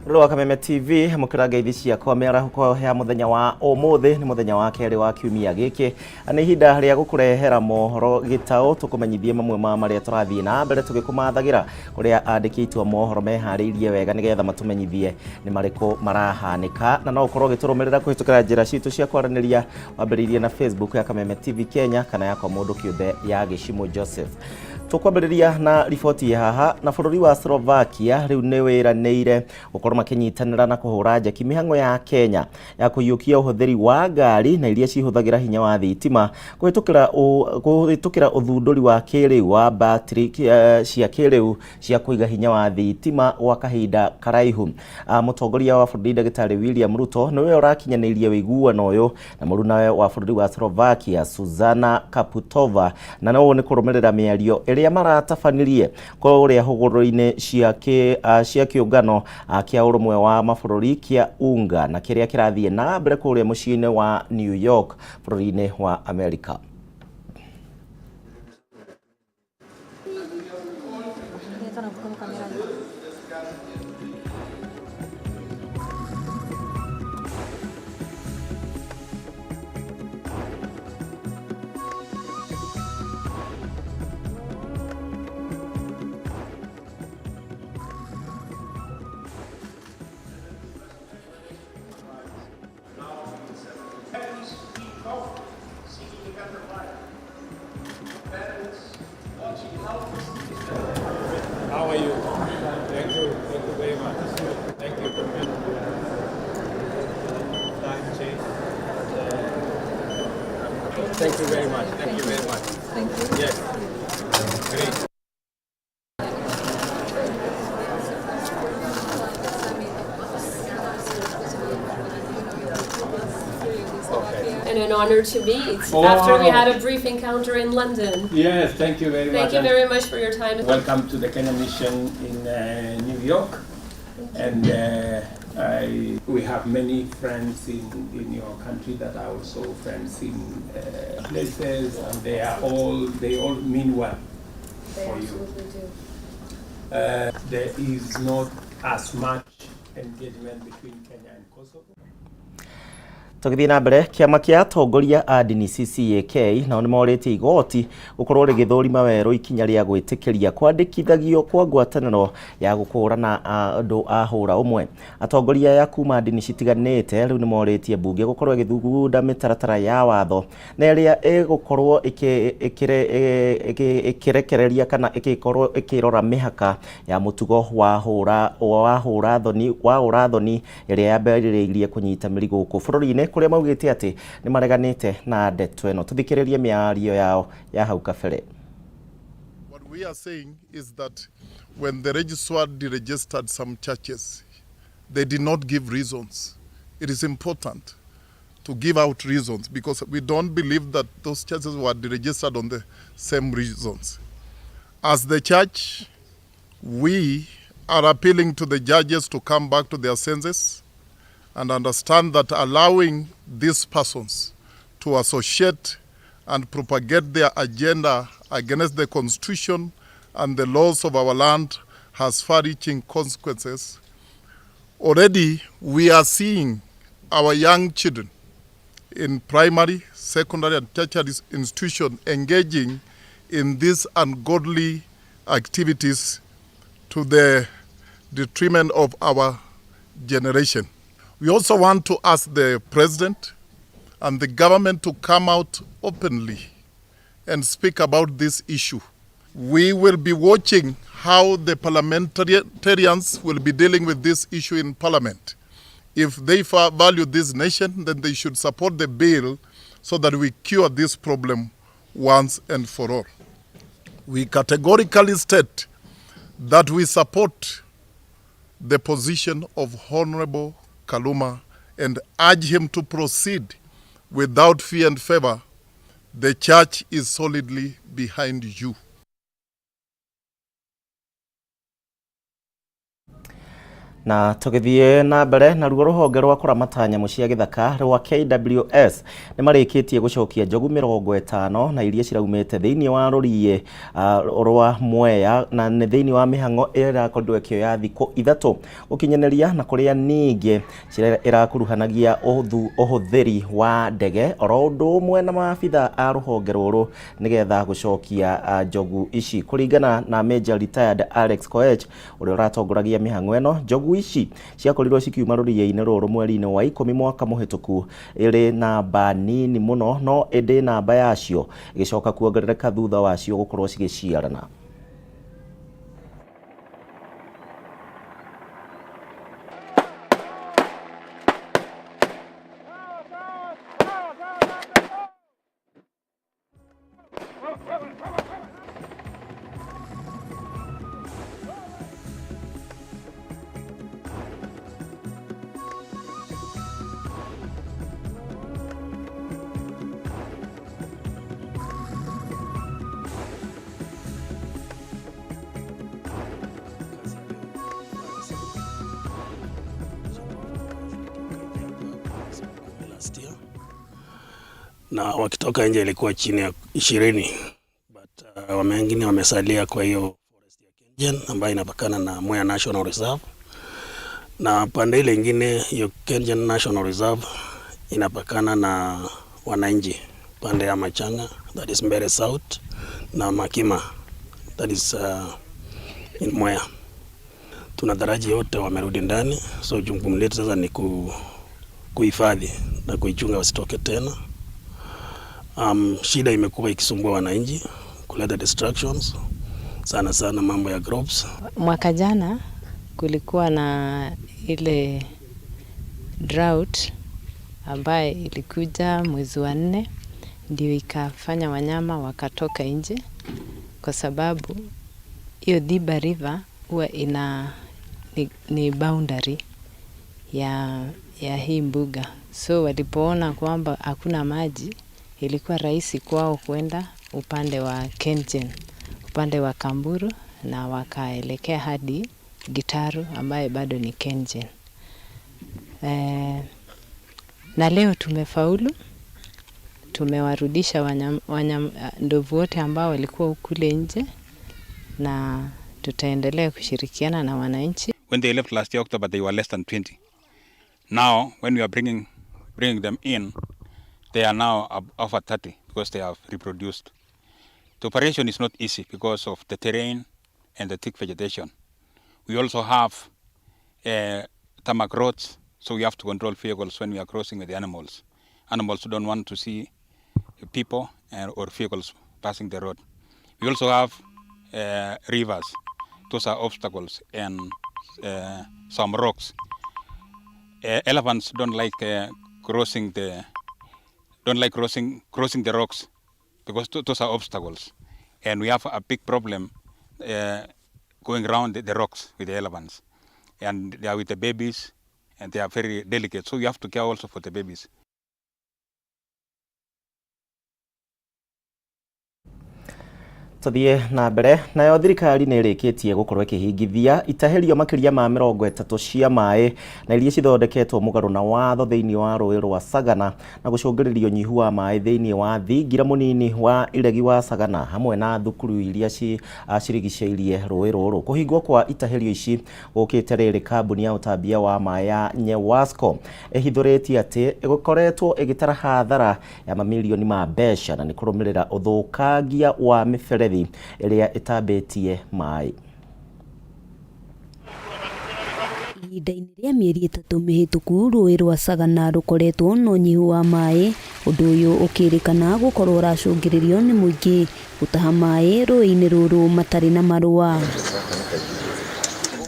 Rũrũ wa Kameme TV amũkĩra ngeithi ciakwa mĩarahũko ya mũthenya wa ũmũthĩ. Nĩ mũthenya wa kerĩ wa kiumia gĩkĩ, nĩ ihinda rĩa gũkũrehera mohoro gĩtaũ, tũkũmenyithie mamwe ma marĩa tũrathiĩ na mbere tũgĩkũmathagĩra, kũrĩa andĩki aitũ a mohoro meharĩirie wega nĩgetha matũmenyithie nĩ marĩkũ marahanĩka. Na no ũkorwo ũgĩtũrũmĩrĩra kũhĩtũkĩra njĩra citũ cia kwaranĩria, wambĩrĩirie na Facebook ya Kameme TV Kenya kana yakwa mũndũ kĩũmbe ya Gĩcimũ Joseph. Tũkwambĩrĩria na riboti haha na bũrũri wa Slovakia rĩu nĩ wĩranĩire gũkorwo makĩnyitanĩra na kũhũra njeki mĩhang'o ya Kenya ya kũiyũkia ũhũthĩri wa ngari na iria cihũthagĩra hinya wa thitima kũhĩtũkĩra ũthundũri wa kĩrĩu wa batiri cia kĩrĩu cia kũiga hinya wa thitima gwa kahinda karaihu. Mũtongoria wa bũrũri Ndagĩtarĩ William Ruto nĩwe ũrakinyanĩirie ũiguano ũyũ na mũrunawe wa bũrũri wa Slovakia Suzana Kaputova, na ũũ nĩ kũrũmĩrĩra mĩario ĩrĩa maratabanirie kũrĩa hũgũrũrũ-inĩ cia kĩũngano kĩa ũrũmwe wa mabũrũri kĩa UNGA na kĩrĩa kĩrathiĩ na mbere kũrĩa mũciĩ-inĩ wa New York bũrũri-inĩ wa Amerika. How are you? Thank you. Thank you very much. Thank you. Time change. Thank you very much. Thank you very much. Thank you. Yes. Great. And an honor to meet Oh. after we had a brief encounter in London. Yes, thank you very Thank much. you And very much for your time. Welcome to the Kenya Mission in New York. And we have many friends in your country that are also friends in places, and they all mean well They for you. absolutely do. There is not as much engagement between Kenya and Kosovo. Tũgĩthiĩ na mbere, kĩama kĩa atongoria a ndini CCAK nao nĩ morĩtie igoti gũkorwo rĩgĩthũrima werũ ikinya rĩa gwĩtĩkĩria kwandĩkithagio kwa ngwatanĩro ya gũkũrana andũ a hũra ũmwe. Atongoria aya kuma ndini citiganĩte rĩu nĩ morĩtie mbunge gũkorwo ĩgĩthugunda mĩtaratara ya watho na ĩrĩa ĩgũkorwo ĩkĩrekereria kana ĩgĩkorwo ĩkĩrora mĩhaka ya mũtugo wa hũra wa hũra thoni wa ũrathoni ĩrĩa yambĩrĩirie kũnyita mĩri gũkũ bũrũri-inĩ, kũrĩa maugĩte atĩ nĩ mareganĩte na ndeto ĩno. Tũthikĩrĩrie mĩario yao ya hau kabere. What we are saying is that when the registrar deregistered some churches, they did not give reasons. It is important to give out reasons because we don't believe that those churches were deregistered on the same reasons. As the church, we are appealing to the judges to come back to their senses and understand that allowing these persons to associate and propagate their agenda against the constitution and the laws of our land has far-reaching consequences. Already, we are seeing our young children in primary, secondary, and tertiary institutions engaging in these ungodly activities to the detriment of our generation. We also want to ask the president and the government to come out openly and speak about this issue. We will be watching how the parliamentarians will be dealing with this issue in parliament. If they value this nation, then they should support the bill so that we cure this problem once and for all. We categorically state that we support the position of Honorable Kaluma and urge him to proceed without fear and favor. The church is solidly behind you. Na tũgĩthiĩ na mbere naruo, rũhonge rwa kũramata nyamũ cia gĩthaka rwa KWS nĩ marĩkĩtie gũcokia njogu 50 na iria ciraumĩte thĩinĩ wa rũriĩ rwa Mwea, na nĩ thĩinĩ wa mĩhang'o ĩrĩa ĩrakorirwo ĩkĩoya thikũ 3 gũkinyanĩria, na kũrĩa ningĩ ĩrakuruhanagia ũhũthĩri wa ndege oro ũndũ ũmwe na maabitha a rũhonge rũrũ nĩgetha gũcokia njogu ici. Kũringana na Major Retired Alex Koech ũrĩa ũratongoragia mĩhang'o ĩno, njogu ici ciakorirwo cikiuma rũriĩ-inĩ rũrũ mweri-inĩ wa 10 mwaka mũhĩtũku ĩrĩ namba nini mũno, no ĩndĩ namba yacio ĩgĩcoka kuongerereka thutha wacio gũkorwo cigĩciarana. Na wakitoka nje ilikuwa chini ya 20, but wengine wamesalia kwa hiyo forest ya Kengen ambayo inapakana na Mwea National Reserve, na pande ile ingine hiyo Kengen National Reserve inapakana na wananchi pande ya Machanga, that is Mbere South, na Makima, that is in Mwea. Tunataraji yote wamerudi ndani, so jukumu letu sasa ni kuhifadhi na kuichunga wasitoke tena. Shida imekuwa ikisumbua wananchi kuleta distractions sana sana mambo ya crops. Mwaka jana kulikuwa na ile drought ambaye ilikuja mwezi wa 4, ndio ikafanya wanyama wakatoka nje, kwa sababu hiyo Thiba River huwa ina ni boundary ya hii mbuga. So walipoona kwamba hakuna maji, ilikuwa rahisi kwao kwenda upande wa Kengen, upande wa Kamburu, na wakaelekea hadi Gitaru ambaye bado ni Kengen. Na leo tumefaulu, tumewarudisha ndovu wote ambao walikuwa kule nje, na tutaendelea kushirikiana na wananchi. When they left last year October, they were less than 20. Now when we are bringing them in, they are now over 30 because they have reproduced. The operation is not easy because of the terrain and the thick vegetation. We also have tarmac roads, so we have to control vehicles when we are crossing with the animals. Animals don't want to see people or vehicles passing the road. We also have rivers. Those are obstacles, and some rocks. Elephants don't like crossing the crossing the rocks because those are obstacles, and we have a big problem going around the rocks with the elephants, and they are with the babies, and they are very delicate, so we have to care also for the babies. Tuthiĩ na mbere nayo, thirikari nĩ ĩrĩkĩtie gũkorwo ĩkĩhingithia itahĩrio makĩria ma 30 cia maĩ na iria cithondeketwo mũgarũ na watho thĩinĩ wa rũĩ rwa Sagana, na gũcũngĩrĩria ũnyihu wa maĩ thĩinĩ wa thingira mũnini wa iregi wa Sagana hamwe na thukuru iria cirigicĩirie rũĩ rũrũ. Kũhingwo kwa itahĩrio ici gũkĩte rĩrĩ kambuni ya ũtambia wa maĩ ya Nyewasco ĩhithũrĩtie atĩ ĩgũkoretwo ĩgĩtara hathara ya mamirioni ma mbeca na nĩ kũrũmĩrĩra ũthũkangia wa mĩberethi ĩrĩa ĩtambĩtie maĩ. Ihinda-inĩ rĩa mĩeri 3 mĩhĩtũku, rũĩ rwa Sagana rũkoretwo na ũnyihu wa maĩ, ũndũ ũyũ ũkĩrĩkana gũkorwo ũracũngĩrĩrio nĩ mũingĩ gũtaha maĩ rũĩ-inĩ rũrũ matarĩ na marũa.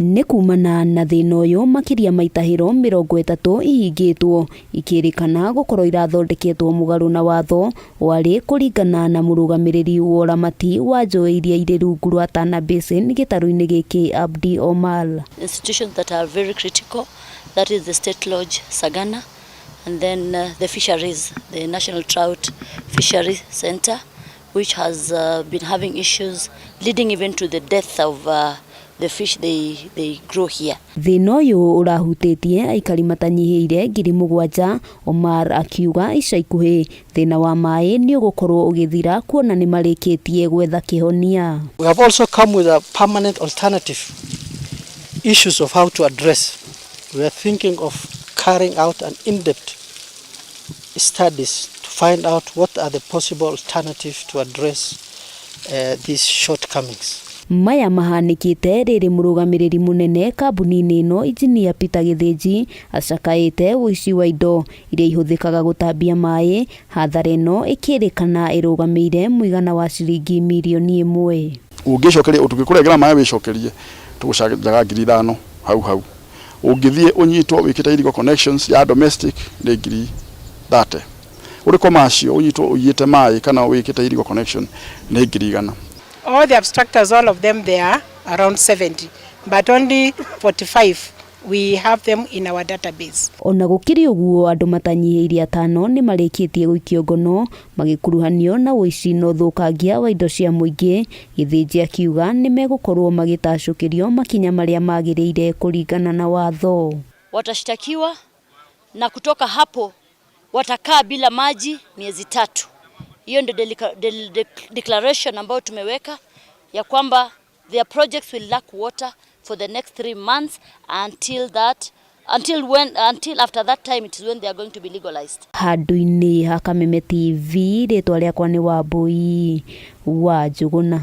Nĩ kumana na thĩna ũyũ, makĩria ma itahĩro 30 ihingĩtwo ikĩrĩkana gũkorwo irathondeketwo mũgarũ na watho warĩ kũringana na mũrũgamĩrĩri wa ũramati wa njũĩ iria irĩ rungu rwa Tana Basin gĩtarũ-inĩ gĩkĩ, Abdi Omar. Institutions that are very critical, that is the State Lodge Sagana, and then the fisheries, the National Trout Fishery Center, which has been having issues leading even to the death of the fish they grow here. Thĩna ũyũ ũrahutĩtie aikari matanyihĩire 7,000. Omar akiuga ica ikuhĩ thĩna wa maĩ nĩ ũgũkorwo ũgĩthira kuona nĩ marĩkĩtie gwetha kĩhonia. We have also come with a permanent alternative issues of how to address. We are thinking of carrying out an in-depth studies to find out what are the possible alternatives to address these shortcomings. Maya mahanĩkĩte rĩrĩ mũrũgamĩrĩri mũnene kambuni-inĩ ĩno Injinia Peter Gĩthĩnji acakaĩte ũici wa indo iria ihũthĩkaga gũtambia maĩ, hathara ĩno ĩkĩrĩkana ĩrũgamĩire mũigana wa ciringi mirioni 1. Ũngĩcokeria tũngĩkũrengera maĩ wĩcokerie tũgũcanjaga 5,000 hau hau. Ũngĩthiĩ ũnyitwo wĩkĩte illegal connections ya domestic nĩ 30,000. Ũrĩ commercial ũnyitwo ũiyĩte maĩ kana wĩkĩte illegal connection nĩ 100,000. All the abstractors, all of them, they are around 70, but only 45 we have them in our database. Ona gũkĩrĩ ũguo andũ matanyihĩire 5 nĩ marĩkĩtie gũikio ngono magĩkuruhanio na ũici na ũthũkangia wa indo cia mũingĩ. Gĩthĩnji akiuga nĩ megũkorwo magĩtacũkĩrio makinya marĩa magĩrĩire kũringana na watho. Watashtakiwa na kutoka hapo watakaa bila maji miezi 3. Hiyo ndio declaration ambayo tumeweka ya kwamba their projects will lack water for the next 3 months until after that time it is when they are going to be legalized. Handũ-inĩ ha Kameme TV, rĩtwa rĩakwa nĩ Wambui wa Njũgũna.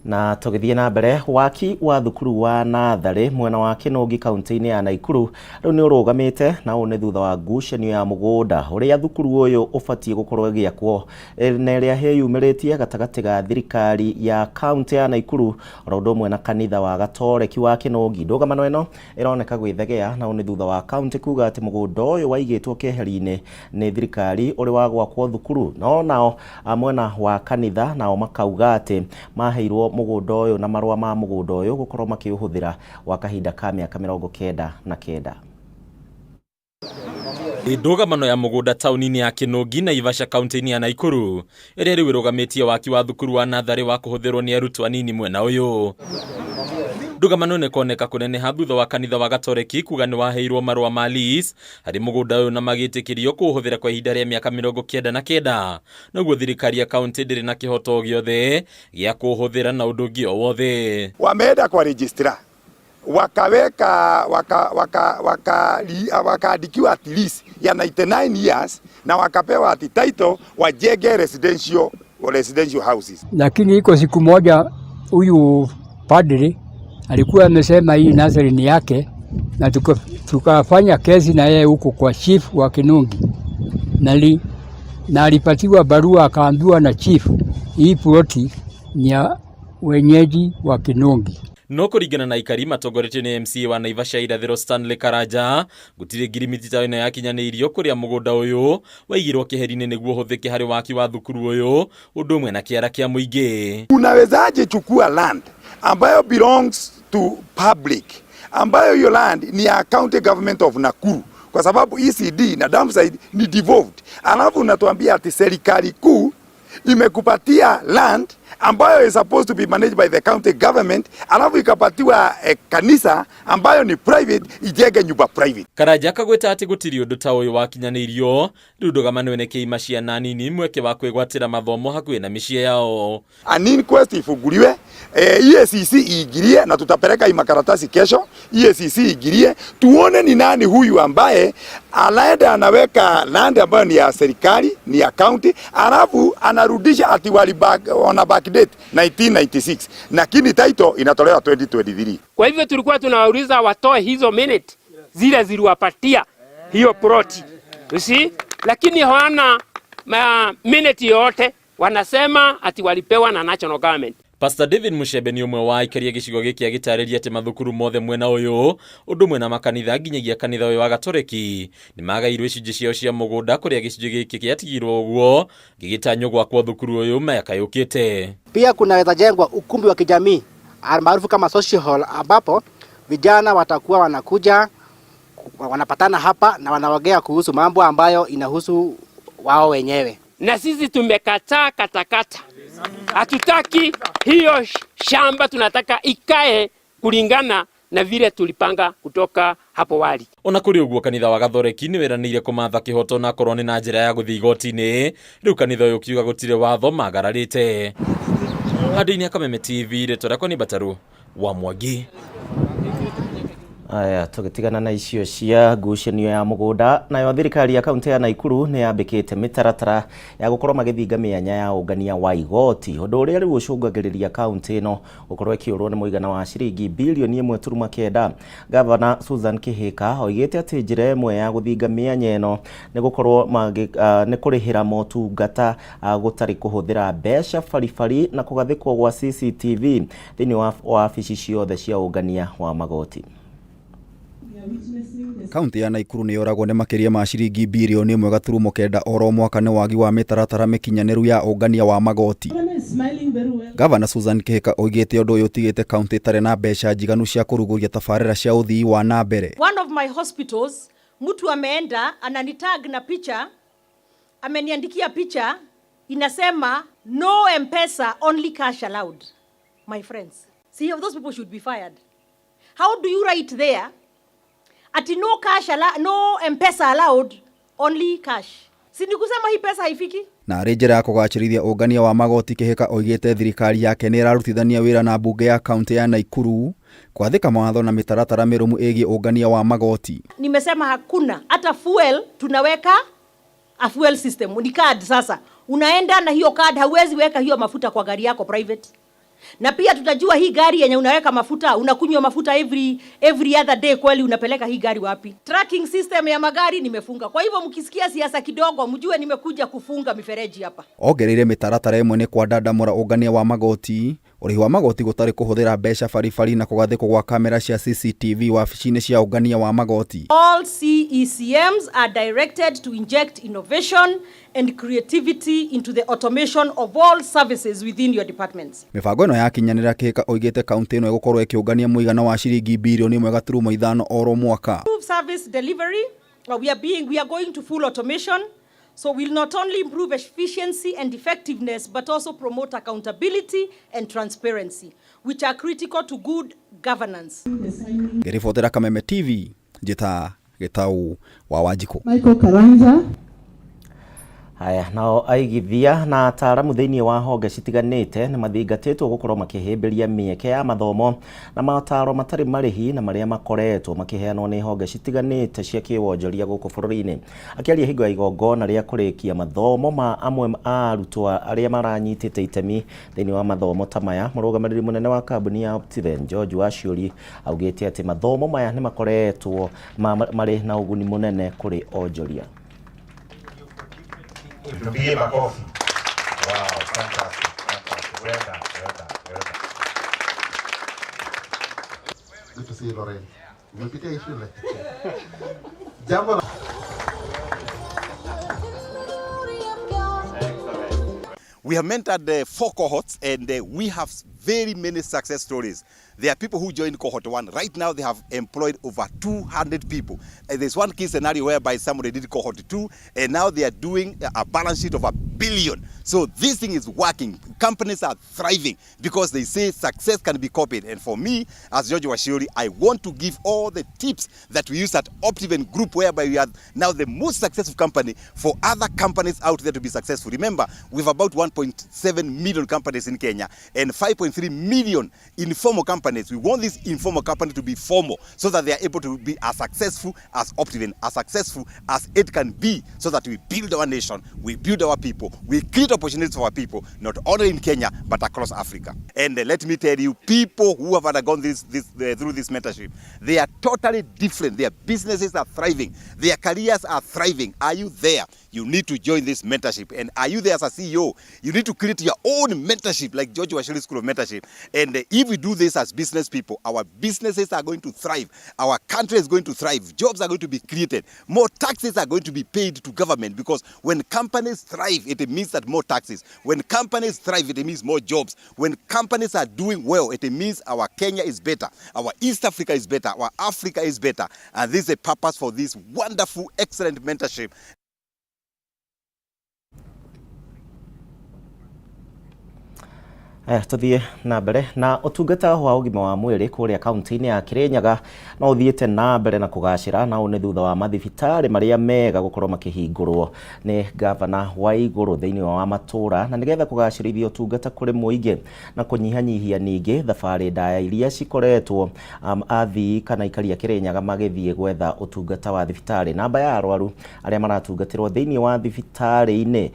Na tũgĩthiĩ na mbere, waki wa thukuru wa natharĩ mwena wa Kĩnũngi kaunti-inĩ ya Naikuru rĩu nĩ ũrũgamĩte, na ũũ nĩ thutha wa ngucanio ya mũgũnda ũrĩa thukuru ũyũ ũbatiĩ gũkorwo ĩgĩakwo na ĩrĩa yeyumĩrĩtie gatagatĩ ga thirikari ya kaunti ya Naikuru oro ũndũ ũmwe na kanitha wa Gatoreki wa Kĩnũngi. Ndũgamano ĩno ĩroneka gwĩthegea, na ũũ nĩ thutha wa kaunti kuga atĩ mũgũnda ũyũ waigĩtwo keheri-inĩ nĩ thirikari ũrĩ wa gwakwo thukuru, no nao mwena wa kanitha nao makauga atĩ maheirwo mũgũnda ũyũ na marũa ma mũgũnda ũyũ gũkorwo makĩũhũthĩra gwa kahinda ka mĩaka 99. Ndũgamano ya mũgũnda taũni-inĩ ya Kĩnũngi Naivasha kaunti-inĩ ya Naikuru ĩrĩa rĩu ĩrũgamĩtie waki wa thukuru wa natharĩ wa kũhũthĩrwo nĩ arutwo anini mwena ũyũ. Ndũgamano nĩ kuoneka kũneneha thutha wa kanitha wa Gatoreki kuga nĩ waheirwo marũa ma lease harĩ mũgũnda ũyũ na magĩtĩkĩrio kũũhũthĩra kwa ihinda rĩa mĩaka 99, noguo thirikari ya kaunti ndĩrĩ na kĩhoto gĩothe gĩa kũũhũthĩra na ũndũ ũngĩ o wothe. Wameenda kwa registrar wakaweka wakaandikiwa at least ya 99 years na wakapewa ati title wajenge residential houses. Lakini iko siku moja huyu padri alikuwa amesema hii nursery ni yake, na tukafanya kesi na yeye huko kwa chief wa Kinungi, na alipatiwa barua akaambiwa na chief hii ploti ni ya wenyeji wa Kinungi. No kũringana na aikari matongoretio nĩ MCA wa Naivasha Irathĩro Stanley Karanja, gũtirĩ ngirimiti ta ĩno yakinyanĩirio kũrĩa mũgũnda ũyũ waigirwo keheri-inĩ nĩguo ũhũthĩke harĩ waki wa thukuru ũyũ ũndũ ũmwe na kĩara kĩa mũingĩ. Unawezaje chukua land ambayo belongs to public, ambayo hiyo land ni ya county government of Nakuru, kwa sababu ECD na Damside ni devolved, alafu unatuambia ati serikali kuu imekupatia land ambayo is supposed to be managed by the county government, alafu ikapatiwa kanisa ambayo ni private ijenge nyumba private. Karanja akagweta atĩ gũtirĩ ũndũ ta ũyũ wakinyanĩirio, rĩu ndũgamano ĩno ĩkĩima ciana nini mweke wa kwĩgwatĩra mathomo hakuhĩ na mĩciĩ yao. An inquest ifunguliwe, EACC iingilie, na tutapeleka hii makaratasi kesho. EACC iingilie tuone ni nani huyu ambaye anaenda anaweka land ambayo ni ya serikali, ni ya county, alafu anarudisha ati wana backdate 1996, lakini title inatolewa 2023. Kwa hivyo tulikuwa tunawauliza watoe hizo minute zile ziliwapatia hiyo ploti, you see, lakini hawana minute yote, wanasema ati walipewa na national government. Pastor David Mushebe nĩ ũmwe wa aikari a gĩcigo gĩkĩ agĩtarĩria atĩ mathukuru mothe mwena ũyũ ũndũ ũmwe na makanitha nginyagia kanitha ũyũ wa Gatoreki nĩ magairwo icunjĩ ciao cia mũgũnda kũrĩa gĩcunjĩ gĩkĩ gĩatigirwo ũguo gĩgĩtanywo gwakwo thukuru ũyũ mĩaka yũkĩte. Pia kunaweza jengwa ukumbi wa kijamii almaarufu kama social hall, ambapo vijana watakuwa wanakuja wanapatana hapa na wanaongea kuhusu mambo ambayo inahusu wao wenyewe. Na sisi tumekataa katakata. Hatutaki hiyo shamba, tunataka ikae kulingana na vile tulipanga kutoka hapo wali. Ona kũrĩ ũguo, kanitha wa Gathoreki nĩ wĩranĩire kũmatha kĩhoto na akorwo nĩ na njĩra ya gũthiĩ igoti-inĩ. Rĩu kanitha ũyũ ũkiuga gũtirĩ watho magararĩte. Handũ-inĩ ya Kameme TV, rĩtwa rĩakwa nĩ Mbataru wa Mwangi. Aya, tũgĩtigana na icio cia ngucanio ya mũgũnda, nayo thirikari ya kaunti ya Naikuru nĩ yambĩkĩte mĩtaratara ya gũkorwo magĩthinga mĩanya ya ũngania wa igoti, ũndũ ũrĩa rĩu ũcũngagĩrĩria kaunti ĩno gũkorwo ĩkĩũrwo nĩ mũigana wa ciringi bilioni 1.9. Gavana Susan Kihika oigĩte atĩ njĩra ĩmwe ya gũthinga mĩanya ĩno nĩ gũkorwo nĩ kũrĩhĩra motungata gũtarĩ kũhũthĩra mbeca baribari na kũgathĩkwo gwa CCTV thĩinĩ wa wabici ciothe cia ũngania wa magoti. Kaunti ya Naikuru nĩ yoragwo nĩ makĩria ma ciringi bilioni 1.9 oro mwaka nĩ wagi wa mĩtaratara mĩkinyanĩru ya ũngania wa magoti. Gavana Susan Kihika oigĩte ũndũ ũyũ ũtigĩte kaunti ĩtarĩ na mbeca njiganu cia kũrugũria tabarĩra cia ũthii wa na mbere. One of my hospitals, mtu ameenda ananitag na picha, ameniandikia picha inasema, "No M-Pesa, only cash allowed." My friends, see, those people should be fired. How do you write there ati no cash no M-Pesa allowed, only cash? Si ni kusema hii pesa haifiki? Na arĩ njĩra ya kũgacĩrithia ũngania wa magoti, Kihika oigĩte thirikari yake nĩ ĩrarutithania wĩra na mbunge ya kaunti ya Naikuru gwathĩka mawatho na mĩtaratara mĩrũmu ĩgiĩ ũngania wa magoti. Nimesema hakuna hata fuel, tunaweka a fuel system, ni card. Sasa unaenda na hiyo card, hauwezi weka hiyo mafuta kwa gari yako private. Na pia tutajua hii gari yenye unaweka mafuta, unakunywa mafuta every other day, kweli unapeleka hii gari wapi? Tracking system ya magari nimefunga. Kwa hivyo mkisikia siasa kidogo, mjue nimekuja kufunga mifereji hapa. Ongereire mĩtaratara ĩmwe nĩ kwandandamũra ũngania wa magoti, ũrĩhi wa magoti gũtarĩ kũhũthĩra mbeca baribari na kũgathĩkwo gwa kamera cia CCTV wabici-inĩ cia ũngania wa magoti. All CECMs are directed to inject innovation and creativity into the automation of all services within your departments. Mĩbango ĩno yakinyanĩra, Kihika oigĩte kaunti ĩno ĩgũkorwo ĩkĩũngania mũigana wa ciringi bilioni 1.5 oro mwaka. Improve service delivery. We are going to full automation. So we'll not only improve efficiency and effectiveness, but also promote accountability and transparency, which are critical to good governance. Ngĩribotera Kameme TV, njĩta Gĩtau wa Wanjikũ. Michael Karanja. Haya, nao aigithia na ataaramu thĩinĩ wa honge citiganĩte nĩ mathingatĩtwo gũkorwo makĩhĩmbĩria mĩeke ya mathomo na mataro matarĩ marĩhi na marĩa makoretwo makĩheanwo nĩ honge citiganĩte cia kĩwonjoria gũkũ bũrũri-inĩ. Akĩaria hingo ya igongona rĩa kũrĩkia mathomo ma amwe a arutwo arĩa maranyitĩte itemi thĩinĩ wa mathomo ta maya, mũrũgamĩrĩri mũnene wa kambuni ya Optiven, George Wachiuri, augĩte atĩ mathomo maya nĩ makoretwo marĩ na ũguni mũnene kũrĩ onjoria. Tupigie makofi. Wow, fantastic, fantastic. Well done, well done, well done. Good to see you, Lorraine. Umepitia hii shule? Jambo la We have mentored four cohorts, and we have very many success stories. There are people who joined cohort one. Right now, they have employed over 200 people. And there's one case scenario whereby somebody did cohort two, and now they are doing a balance sheet of 1 billion. So this thing is working. Companies are thriving because they say success can be copied. And for me, as George Wachiuri, I want to give all the tips that we use at Optiven Group, whereby we are now the most successful company, for other companies out there to be successful. Remember, we have about 1.7 million companies in Kenya and 5.3 million informal companies. We want this informal company to be formal so that they are able to be as successful as Optiven, as successful as it can be, so that we build our nation, we build our people, we create opportunities for our people, not only in Kenya, but across Africa. And let me tell you, people who have undergone through this mentorship, they are totally different. Their businesses are thriving. Their careers are thriving. Are you there? You need to join this mentorship. And are you there as a CEO? You need to create your own mentorship, like George Wachiuri School of Mentorship. And if we do this as business people, our businesses are going to thrive. Our country is going to thrive. Jobs are going to be created. More taxes are going to be paid to government, because when companies thrive, it means that more taxes. When companies thrive, it means more jobs. When companies are doing well, it means our Kenya is better. Our East Africa is better. Our Africa is better. And this is the purpose for this wonderful, excellent mentorship. Aya, tuthiĩ na mbere na ũtungata wa ũgima wa mwĩrĩ kũrĩa kaunti-inĩ ya Kirinyaga no ũthiĩte na mbere na kũgacĩra, na ũũ nĩ thutha wa mathibitarĩ marĩa mega gũkorwo makĩhingũrwo nĩ gavana wa igũrũ thĩinĩ wa matũra, na nĩgetha kũgacĩrithia ũtungata kũrĩ mũingĩ na kũnyihanyihia ningĩ thabarĩ ndaya iria cikoretwo athii kana aikari a Kirinyaga magĩthiĩ gwetha ũtungata wa thibitarĩ. Namba ya arwaru arĩa maratungatĩrwo thĩinĩ wa thibitarĩ-inĩ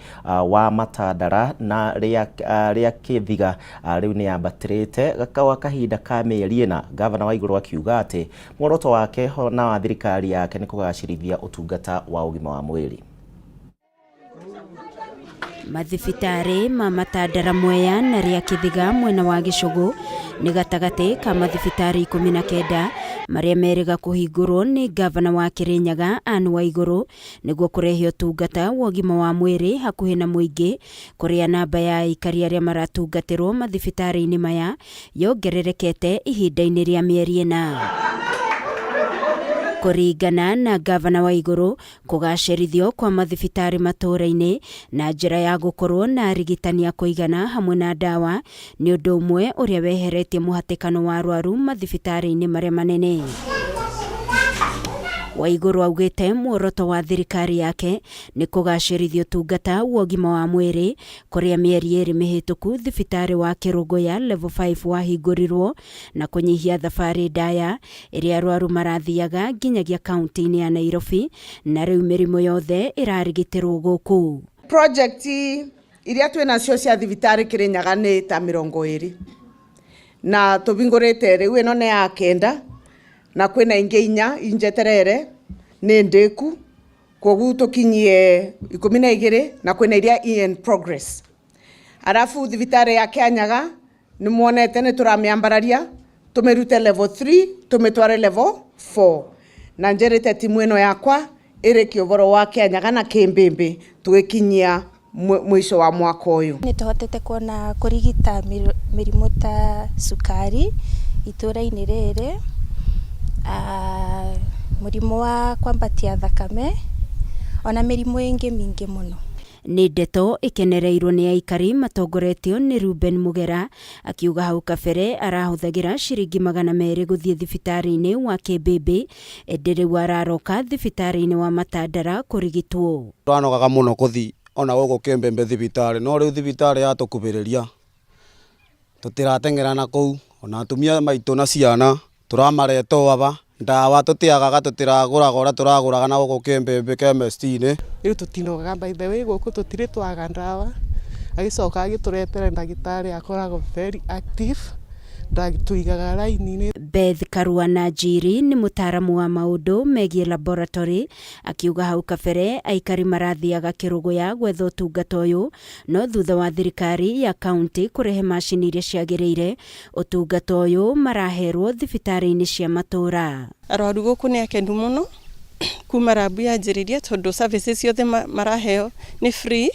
wa Matandara na rĩa Kĩthiga rĩu nĩ yambatĩrĩte gwa kahinda ka mĩeri 4. Gavana wa igũrũ akiuga atĩ muoroto wake na wa thirikari yake nĩ kũgacĩrithia ũtungata wa ũgima wa mwĩrĩ. Mathibitarĩ ma Matandara Mwea na rĩa Kĩthiga mwena wa Gĩcũgũ nĩ gatagatĩ ka mathibitarĩ 19 marĩa merĩga kũhingũrwo nĩ gavana wa Kirinyaga Anne Waigũrũ nĩguo kũrehe ũtungata wa ũgima wa mwĩrĩ hakuhĩ na mũingĩ, kũrĩa namba ya aikari arĩa maratungatĩrwo mathibitarĩ-inĩ maya yongererekete ihinda-inĩ rĩa mĩeri 4. Kũringana na gavana wa igũrũ, kũgacĩrithio kwa mathibitarĩ matũũra-inĩ na njĩra ya gũkorwo na arigitani a kũigana hamwe na ndawa nĩ ũndũ ũmwe ũrĩa weheretie mũhatĩkano wa arwaru mathibitarĩ-inĩ marĩa manene. Waigũrũ augĩte muoroto wa thirikari yake nĩ kũgacĩrithia ũtungata wa ũgima wa mwĩrĩ, kũrĩa mĩeri 2 mĩhĩtũku thibitarĩ wa Kĩrũngũya level 5 wahingũrirwo na kũnyihia thabarĩ ndaya ĩrĩa arwaru marathiaga nginyagia kaunti-inĩ ya Nairobi, na rĩu mĩrimũ yothe ĩrarigitĩrwo gũkũ. Project iria twĩ nacio cia thibitarĩ Kirinyaga nĩ ta 20 na tũhingũrĩte rĩu ĩno nĩ ya 9 na kwĩna ingĩ 4 injeterere nĩ ndĩku, kwoguo tũkinyie 12 na kwĩna iria in progress. Arafu thibitarĩ ya Kianyaga nĩ muonete nĩ tũramĩambararia tũmĩrute level 3 tũmĩtware level 4, na njerĩte timu ĩno yakwa ĩrĩkie ũhoro wa Kianyaga na Kĩmbĩmbĩ tũgĩkinyia mwisho wa mwaka ũyũ. Nĩ tũhotete kuona kũrigita mĩrimũ ta cukari itũũra-inĩ rĩrĩ, mũrimũ wa kwambatia thakame ona mĩrimũ ĩngĩ mĩingĩ mũno. Nĩ ndeto ĩkenereirwo nĩ aikari matongoretio nĩ Ruben Mugera akiuga hau kabere arahũthagĩra ciringi 200 gũthiĩ thibitarĩ-inĩ wa Kĩmbĩmbĩ, ĩndĩ rĩu araroka thibitarĩ-inĩ wa Matandara kũrigitwo. Twanogaga mũno kũthi ona gũkũ Kĩmbĩmbĩ thibitarĩ, no rĩu thibitarĩ yatũkuhĩrĩria tũtirateng'era na kũu, ona atumia maitũ na ciana tũramareta o aba, ndawa tũtiagaga, tũtiragũraga ũrĩa tũragũraga na gũkũ Kĩmbĩmbĩ chemist-inĩ. Rĩu tũtinogaga by the way, gũkũ tũtirĩ twaga ndawa, agĩcoka agĩtũretera ndagĩtarĩ akoragwo very active, tũigaga raini-inĩ. Beth Karuana Njiri nĩ mũtaaramu wa maũndũ megiĩ laboratory akiuga hau kabere aikari marathiaga Kĩrũgũya gwetha ũtungata ũyũ, no thutha wa thirikari ya kaunti kũrehe macini iria ciagĩrĩire, ũtungata ũyũ maraherwo thibitarĩ-inĩ cia matũũra. Arwaru gũkũ nĩ akenu mũno kuma rambu yanjĩrĩria, tondũ services ciothe maraheo nĩ free,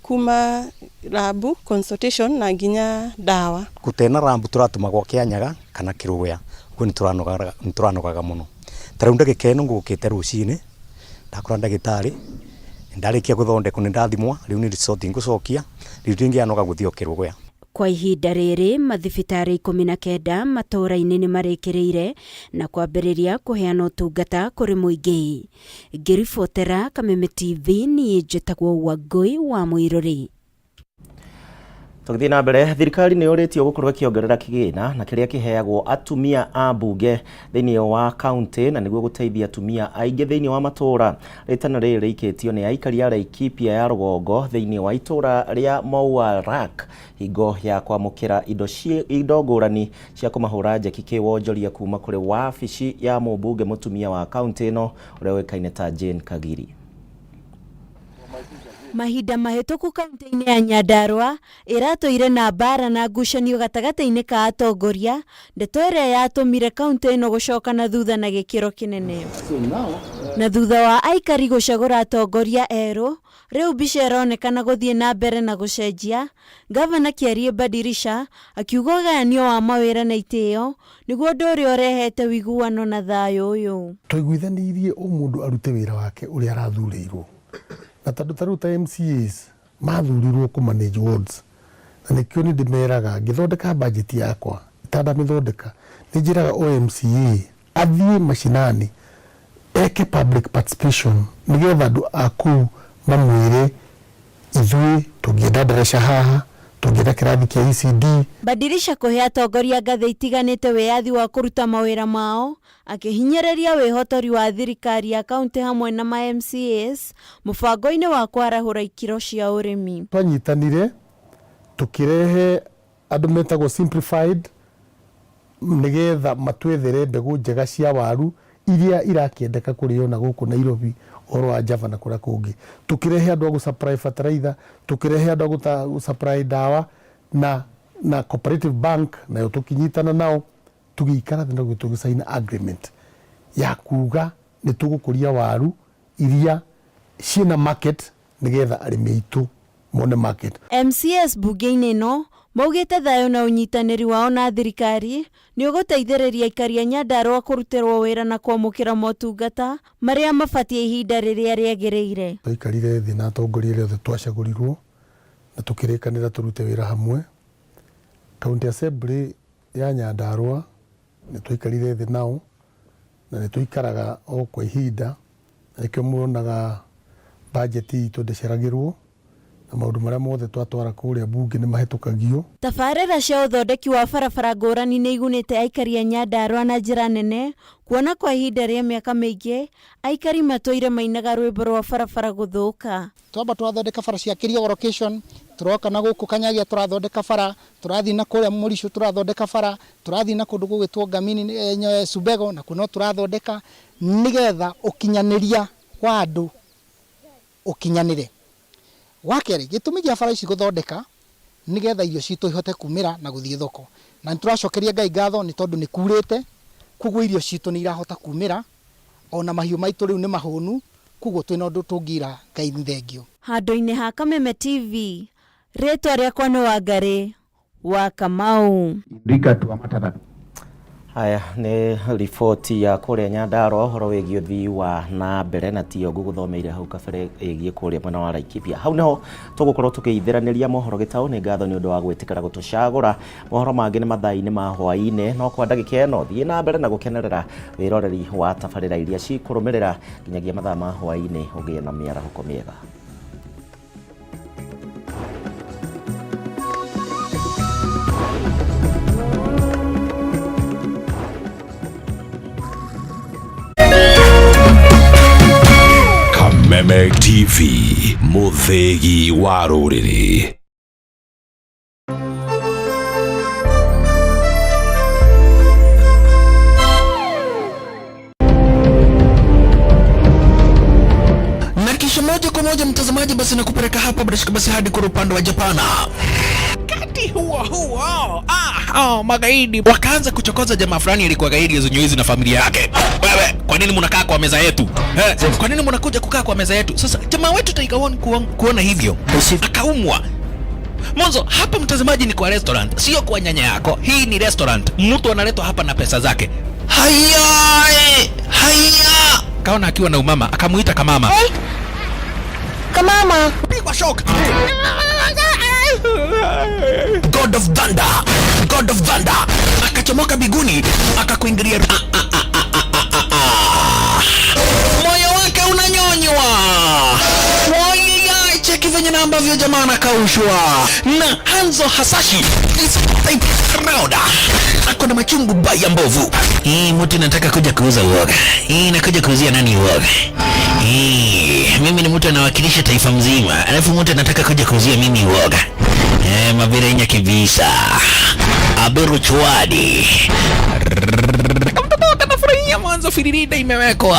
kuma rambu consultation na nginya ndawa. Gũtena rambu tũratũmagwo Kĩanyaga kana Kĩrũgũya, ũguo nĩ tũranogaga mũno. Ta rĩu ndagĩka ĩno ngũkĩte rũcinĩ ndakora ndagĩtarĩ, ndarĩkia gũthondekwo nĩ ndathimwa, rĩu nĩ resort ngũcokia, rĩu ndingĩanoga gũthiĩ o Kĩrũgũya. Kwa ihinda rĩrĩ mathibitarĩ 19 matũũra-inĩ nĩ marĩkĩrĩire na kwambĩrĩria kũheana ũtungata kũrĩ mũingĩ. Ngĩribotera Kameme TV niĩ njĩtagwo Wangũi wa Mũirũrĩ. Tũgĩthiĩ na mbere, thirikari nĩ yũrĩtio gũkorwo ĩkĩongerera kĩgĩna na kĩrĩa kĩheagwo atumia a mbunge thĩinĩ wa kaunti, na nĩguo gũteithia atumia aingĩ thĩinĩ wa matũũra. Rĩtana rĩrĩ rĩikĩtio nĩ aikari a Laikipia ya rũgongo thĩinĩ wa itũũra rĩa Mouarak hingo ya kwamũkĩra indo ngũrani cia kũmahũra njeki kĩwonjoria kuma kũrĩ wabici ya mũmbunge mũtumia wa kaunti ĩno ũrĩa ũĩkaine ta Jane Kagiri. Mahinda mahĩtũku kaunti-inĩ ya Nyandarua ĩratũire na mbara na ngucanio gatagatĩ-inĩ ka atongoria, ndeto ĩrĩa yatũmire kaunti ĩno gũcoka na thutha na gĩkĩro kĩnene. Na thutha wa aikari gũcagũra atongoria erũ, rĩu mbica ĩronekana gũthiĩ na mbere na gũcenjia. Gavana Kiarie Badirisha akiuga ũgayanio wa mawĩra na itĩo nĩguo ũndũ ũrĩa ũrehete ũiguano na thayũ ũyũ. Twaiguithanirie o mũndũ arute wĩra wake ũrĩa arathurĩirwo, na tondũ ta rĩu ta MCAs mathurirwo kũ manage wards, Na nĩkĩo nĩ ndĩmeraga ngĩthondeka bajeti yakwa itandamĩthondeka nĩ njĩraga o MCA athiĩ macinani eke public participation nĩgetha andũ a kũu mamwĩre ithuĩ tũngĩenda ndaraca haha, tũngĩenda kĩrathi kĩa ECD. Badirisha kũhe atongoria ngathĩ itiganĩte wĩyathi wa kũruta mawĩra mao, akĩhinyĩrĩria wĩhotori wa thirikari ya kaunti hamwe na ma MCAs mũbango-inĩ wa kwarahũra ikĩro cia ũrĩmi. Twanyitanire tũkĩrehe andũ metagwo simplified nĩgetha matwethere mbegũ njega cia waru iria irakĩendeka kũrĩo na gũkũ Nairobi ũhoro wa Java na kũrĩa kũngĩ. Tũkĩrehe andũ a gũ supply fertilizer, tũkĩrehe andũ a gũ supply ndawa na na Cooperative Bank nayo tũkĩnyitana nao tũgĩikara thĩ na tũgĩ sign agreement ya kuga nĩ tũgũkũria waru iria ciĩna market nĩgetha arĩmi aitũ mone market. MCAs mbunge-inĩ ĩno maugĩte thayũ na ũnyitanĩri wao na thirikari nĩ ũgũteithĩrĩria aikari a Nyandarua kũrutĩrwo wĩra na kwamũkĩra motungata marĩa mabatiĩ ihinda rĩrĩa rĩagĩrĩire. Twaikarire thĩ na atongoria arĩa othe twacagũrirwo na tũkĩrĩkanĩra tũrute wĩra hamwe. County Assembly ya Nyandarua nĩ twaikarire thĩ nao na nĩ tũikaraga o kwa ihinda na nĩkĩo muonaga bajeti itũ ndĩceragĩrwo na maũndũ marĩa mothe twatwara kũrĩa bunge nĩ mahĩtũkagio. Tabarĩra cia ũthondeki wa barabara ngũrani nĩ igunĩte aikari a Nyandarua na njĩra nene kuona kwa ihinda rĩa mĩaka mĩingĩ aikari matũire mainaga rwĩmbo rwa barabara gũthũka. Twamba twathondeka bara cia Kĩriogo location, tũroka na gũkũ Kanyagia tũrathondeka bara, tũrathiĩ na kũrĩa Mũricũ tũrathondeka bara, tũrathiĩ na kũndũ gũgwĩtwo Ngamini Subego nakuo no tũrathondeka nĩgetha ũkinyanĩria wa andũ ũkinyanĩre. Wa kerĩ, gĩtũmi gĩa bara ici gũthondeka nĩgetha irio citũ ihote kumĩra na gũthiĩ thoko. Na nĩ tũracokeria Ngai ngatho nĩ tondũ nĩ kurĩte, koguo irio citũ nĩ irahota kumĩra, ona mahiũ maitũ rĩu nĩ mahũnu, koguo twĩna ũndũ tũngĩra Ngai nĩ thengio. Handũ-inĩ ha Kameme TV, rĩtwa rĩakwa nĩ Wangarĩ wa Kamau. Haya nĩ riboti ya kũrĩa Nyandarua ũhoro wĩgiĩ ũthii wa na mbere na tiyo ngũgũthomeire hau kabere ĩgiĩ kũrĩa mwena wa Laikipia. Hau nĩho tũgũkorwo tũkĩithĩranĩria mohoro gĩtaũ. Nĩ ngatho nĩ ũndũ wa gwĩtĩkĩra gũtũcagũra. Mohoro mangĩ nĩ mathaa-inĩ ma hwaĩ-inĩ, no kwa ndagĩka ĩno thiĩ na mbere na gũkenerera wĩroreri wa tabarĩra iria cikũrũmĩrĩra nginyagia mathaa ma hwaĩ-inĩ. Ũgĩe na mĩarahũko mĩega. Kameme TV, mũthĩgi wa rũrĩrĩ. Na kisha moja kwa moja mtazamaji, basi nakupeleka hapa bila shaka basi hadi kwa upande wa Japana. Wakati huo huo, magaidi wakaanza kuchokoza jamaa fulani alikuwa gaidi ya na familia yake. Wewe, kwa nini mnakaa kwa meza yetu? Kwa nini mnakuja kukaa kwa meza yetu? Sasa jamaa wetu Tiger One kuona hivyo akaumwa. Mwanzo hapa mtazamaji ni kwa restaurant, sio kwa nyanya yako. Hii ni restaurant. Mtu analetwa hapa na pesa zake. Haya, haya. Kaona akiwa na umama, akamuita kamama. Hey. Kamama. Pigwa shock. God of Thunder, God of Thunder. Akachomoka biguni, akakuingilia. Moyo wake unanyonywa. Cheki venye na ambavyo jamaa anakaushwa na Hanzo Hasashi this type round. Ako na machungu baya mbovu. Hii mtu nataka kuja kuuza uoga. Hii nakuja kuuzia nani uoga? Hii mimi ni mtu anawakilisha taifa mzima, alafu mtu anataka kuja kuuzia mimi uoga. Mabirenya kibisa. Aberu chwadi. Kanafurahia mwanzo firirida imewekwa.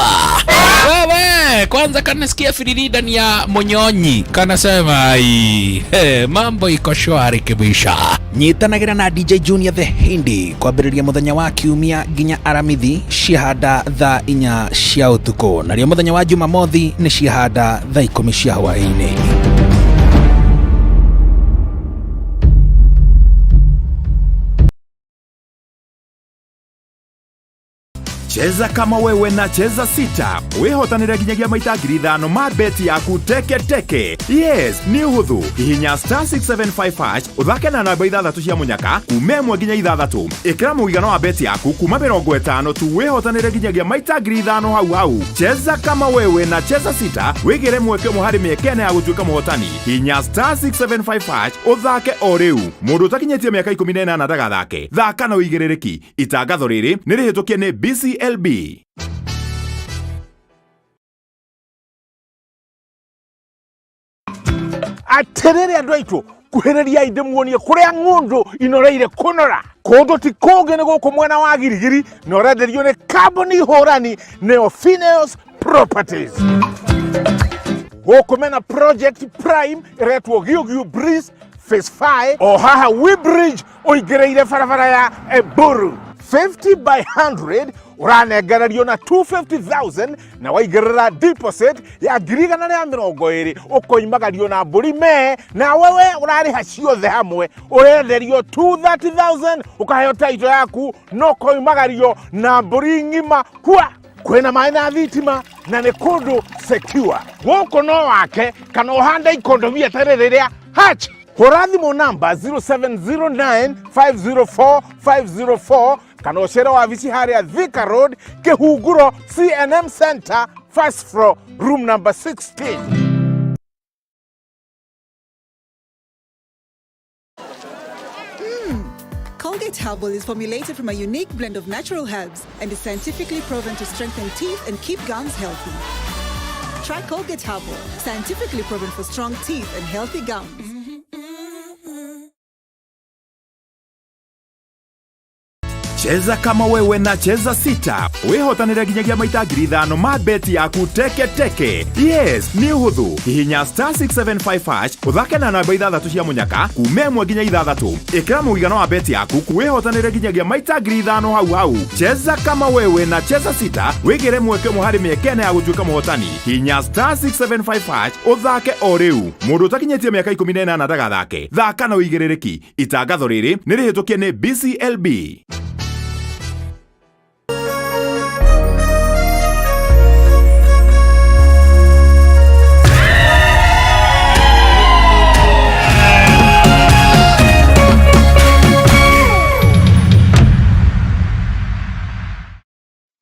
Wewe kwanza kanasikia firirida ni ya monyonyi. Kanasema ai, mambo iko shwari kibisha. Nyitanagira na DJ Junior the Hindi kwambĩrĩria mũthenya wa kiumia nginya aramithi ciahanda thaa 4 cia ũtukũ, narĩo mũthenya wa Jumamothi nĩ ciahanda thaa 10 cia hwaĩ-inĩ. Cheza kama wewe na Cheza Sita wĩhotanĩre nginyagia maita 5,000 ma beti yaku teke teke. Yes, nĩ ũhũthũ. Hihinya star 675 hash ũthake na namba ithathatũ cia mũnyaka kuma 1 nginya 6. Ĩkĩra mũigana wa beti yaku kuma 50 tu wĩhotanĩre nginyagia maita 5,000 hau hau. Cheza kama wewe na Cheza Sita wĩgĩre mweke ũmwe harĩ mĩeke ĩna ya gũtuĩka mũhotani. Hihinya star 675 hash ũthake o rĩu. Mũndũ ũtakinyĩtie mĩaka 18 ndagathake. Thaka na ũigĩrĩrĩki. Itangatho rĩrĩ nĩ rĩhĩtũkie nĩ BCLB. Atĩrĩrĩ andũ aitũ, kuhĩrĩriai ndĩmuonie kũrĩa ng'ũndũ inoreire kũnora. Kũndũ ti kũngĩ nĩ gũkũ mwena wa Girigiri, na ũrenderio nĩ kambuni hũrani nĩyo Phineas Properties. Gũkũ mena Project Prime ĩretwo Giũgiũ Breeze Phase 5 o haha Weybridge ũingĩrĩire barabara ya Eburu. 50 by 100 ũranengererio na 250,000 na waigĩrĩra deposit ya 120,000 ũkoimagario na mbũri mee, nawe we ũrarĩha ciothe hamwe ũrenderio 230,000 ũkaheo title yaku no koimagario na mbũri ng'ima hua. Kwĩna maĩ na thitima na nĩ kũndũ secure. Gũkũ no wake kana ũhande ikondobia ta rĩrĩ rĩa hatch. Hũra thimũ namba 0709504504 kana ũcere wabici harĩa Thika Road, Kĩhunguro, CNM Center, first floor, room number 16. Colgate Herbal is formulated from a unique blend of natural herbs and is scientifically proven to strengthen teeth and keep gums healthy. Try Colgate Herbal, scientifically proven for strong teeth and healthy gums. Cheza kama wewe na Cheza Sita wĩhotanĩre nginyagia maita 5,000 ma beti yaku teke teke. Yes, nĩ ũhũthũ. Hihinya star 675 hash ũthake na namba ithathatũ cia mũnyaka kuma 1 nginya 6. Ĩkĩra mũigana wa beti yaku wĩhotanĩre nginyagia maita 5,000 hau hau. Cheza kama wewe na Cheza Sita wĩgĩre mweke ũmwe harĩ mĩeke ĩna ya gũtuĩka mũhotani. Hihinya star 675 hash ũthake o rĩu. Mũndũ ũtakinyĩtie mĩaka 18 ndagathake. Thaka na ũigĩrĩrĩki. Itangatho rĩrĩ nĩ rĩhĩtũkie nĩ BCLB.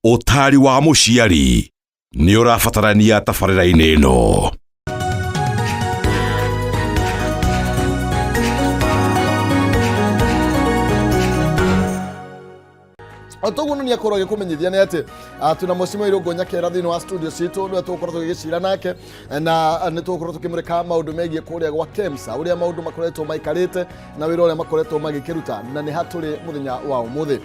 Ũtari wa mũciari nĩ ũrabatarania tabarĩra-inĩ ĩno. O toguo nĩ akorwo agĩkũmenyithia nĩ atĩ twĩna Mheshimiwa Irũngũ Nyakera thĩinĩ wa studio citũ, nĩwe tũgũkorwo tũgĩgĩcira nake na nĩ tũgũkorwo tũkĩmũrĩka maũndũ megiĩ kũrĩa gwa KEMSA, ũrĩa maũndũ makoretwo maikarĩte na wĩra ũrĩa makoretwo magĩkĩruta na nĩ hatũrĩ mũthenya wa ũmũthĩ.